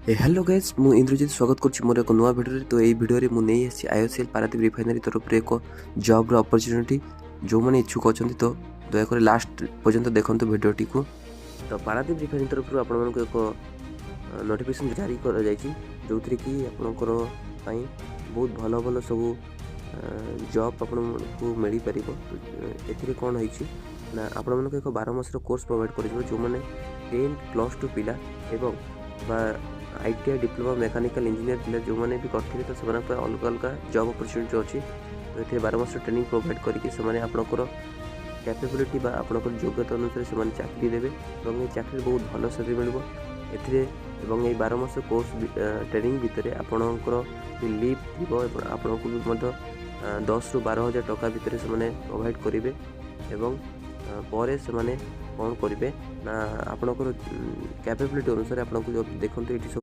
Hello guys, ମୁଁ ଇନ୍ଦ୍ରଜିତ ସ୍ୱାଗତ କରୁଛି ମୋର ଏକ ନୂଆ ଭିଡ଼ିଓରେ। ତ ଏଇ ଭିଡ଼ିଓରେ ମୁଁ ନେଇ ଆସିଛି ଆଇଓସିଏଲ୍ ପାରାଦୀପ ରିଫାଇନାରୀ ତରଫରୁ ଏକ ଜବ୍ର ଅପରଚ୍ୟୁନିଟି। ଯେଉଁମାନେ ଇଚ୍ଛୁକ ଅଛନ୍ତି, ତ ଦୟାକରି ଲାଷ୍ଟ ପର୍ଯ୍ୟନ୍ତ ଦେଖନ୍ତୁ ଭିଡ଼ିଓଟିକୁ। ତ ପାରାଦୀପ ରିଫାଇନାରୀ ତରଫରୁ ଆପଣମାନଙ୍କୁ ଏକ ନୋଟିଫିକେସନ୍ ଜାରି କରାଯାଇଛି, ଯେଉଁଥିରେ କି ଆପଣଙ୍କର ପାଇଁ ବହୁତ ଭଲ ଭଲ ସବୁ ଜବ୍ ଆପଣଙ୍କୁ ମିଳିପାରିବ। ଏଥିରେ କ'ଣ ହେଇଛି ନା, ଆପଣମାନଙ୍କୁ ଏକ 12 ମାସର କୋର୍ସ ପ୍ରୋଭାଇଡ଼ କରାଯିବ। ଯେଉଁମାନେ 10th, +2 ପିଲା ଏବଂ ବା ଆଇଟିଆଇ, ଡିପ୍ଲୋମା, ମେକାନିକାଲ ଇଞ୍ଜିନିୟର ପିଲା ଯେଉଁମାନେ ବି କରିଥିବେ, ତ ସେମାନଙ୍କ ପାଇଁ ଅଲଗା ଅଲଗା ଜବ୍ ଅପରଚ୍ୟୁନିଟି ଅଛି। ତ ଏଥିରେ 12 ମାସର ଟ୍ରେନିଂ ପ୍ରୋଭାଇଡ଼ କରିକି ସେମାନେ ଆପଣଙ୍କର କ୍ୟାପେବିଲିଟି ବା ଆପଣଙ୍କର ଯୋଗ୍ୟତା ଅନୁସାରେ ସେମାନେ ଚାକିରି ଦେବେ ଏବଂ ଏହି ଚାକିରି ବହୁତ ଭଲ ସାଲେରୀ ମିଳିବ ଏଥିରେ। ଏବଂ ଏହି 12 ମାସ କୋର୍ସ ଟ୍ରେନିଂ ଭିତରେ ଆପଣଙ୍କର ବି ଲିଭ୍ ଥିବ ଏବଂ ଆପଣଙ୍କୁ ବି ମଧ୍ୟ 10ରୁ 12 ହଜାର ଟଙ୍କା ଭିତରେ ସେମାନେ ପ୍ରୋଭାଇଡ଼ କରିବେ। ଏବଂ ପରେ ସେମାନେ କ'ଣ କରିବେ ନା, ଆପଣଙ୍କର କ୍ୟାପେବିଲିଟି ଅନୁସାରେ ଆପଣଙ୍କୁ ଦେଖନ୍ତୁ, ଏଇଠି ସବୁ